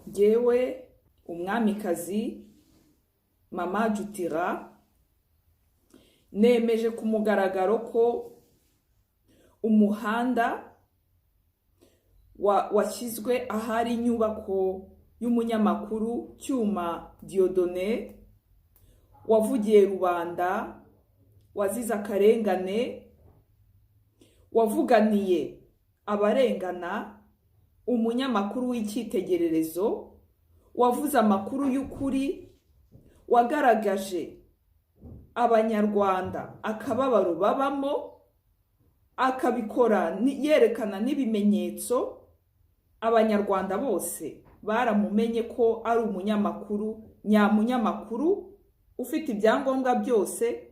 Ngewe umwamikazi Mama Jutira nemeje ku mugaragaro ko umuhanda washyizwe ahari inyubako y'umunyamakuru Cyuma Dieudonné, wavugiye rubanda, wazize akarengane, wavuganiye abarengana, umunyamakuru w'icyitegererezo, wavuze amakuru y'ukuri, wagaragaje Abanyarwanda akababaro babamo, akabikora yerekana n'ibimenyetso. Abanyarwanda bose baramumenye ko ari umunyamakuru nyamunyamakuru ufite ibyangombwa byose,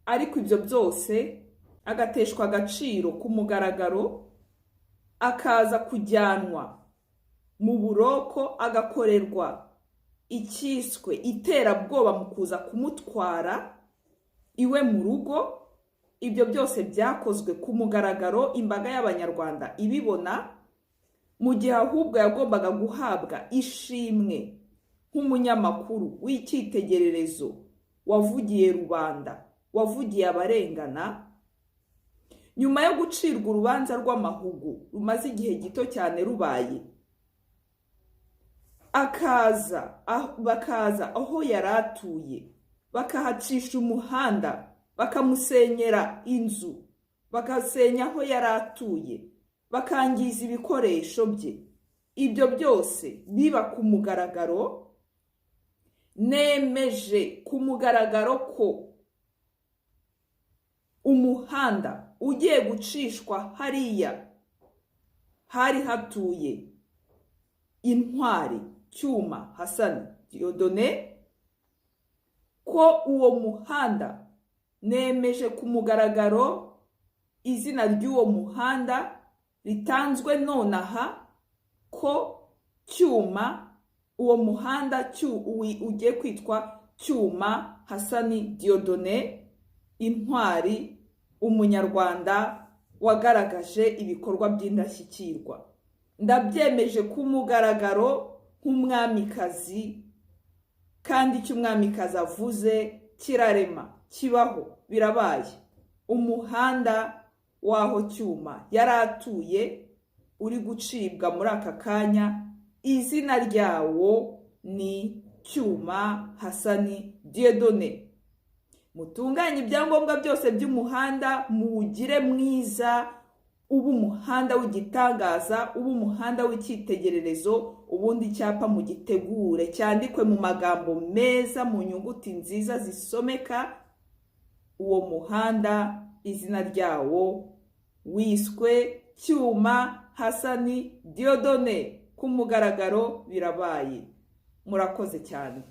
ariko ibyo byose agateshwa agaciro ku mugaragaro, akaza kujyanwa mu buroko, agakorerwa icyiswe iterabwoba mu kuza kumutwara iwe mu rugo. Ibyo byose byakozwe ku mugaragaro, imbaga y'Abanyarwanda ibibona, mu gihe ahubwo yagombaga guhabwa ishimwe nk'umunyamakuru w'icyitegererezo wavugiye rubanda, wavugiye abarengana. Nyuma yo gucirwa urubanza rw'amahugu rumaze igihe gito cyane rubaye, akaza bakaza aho yari atuye, bakahacisha umuhanda, bakamusenyera inzu, bagasenya aho yari atuye, bakangiza ibikoresho bye, ibyo byose biba ku mugaragaro. Nemeje ku mugaragaro ko umuhanda ugiye gucishwa hariya hari hatuye intwari Cyuma Hasani Dieudonné, ko uwo muhanda nemeje ku mugaragaro izina ry'uwo muhanda ritanzwe nonaha, ko Cyuma, uwo muhanda ugiye kwitwa Cyuma Hasani Dieudonné, intwari, Umunyarwanda wagaragaje ibikorwa by'indashyikirwa. Ndabyemeje ku mugaragaro nk'umwamikazi, kandi icyo umwamikazi avuze kirarema, kibaho, birabaye. Umuhanda w'aho Cyuma yari atuye uri gucibwa muri aka kanya, izina ryawo ni Cyuma Hasani Dieudonné. Mutunganye ibyangombwa byose by'umuhanda, muwugire mwiza, uba umuhanda w'igitangaza, uba umuhanda w'icyitegererezo. Ubundi icyapa mugitegure, cyandikwe mu magambo meza, mu nyuguti nziza zisomeka. Uwo muhanda izina ryawo wiswe Cyuma Hasani Dieudonné. Ku mugaragaro birabaye. Murakoze cyane.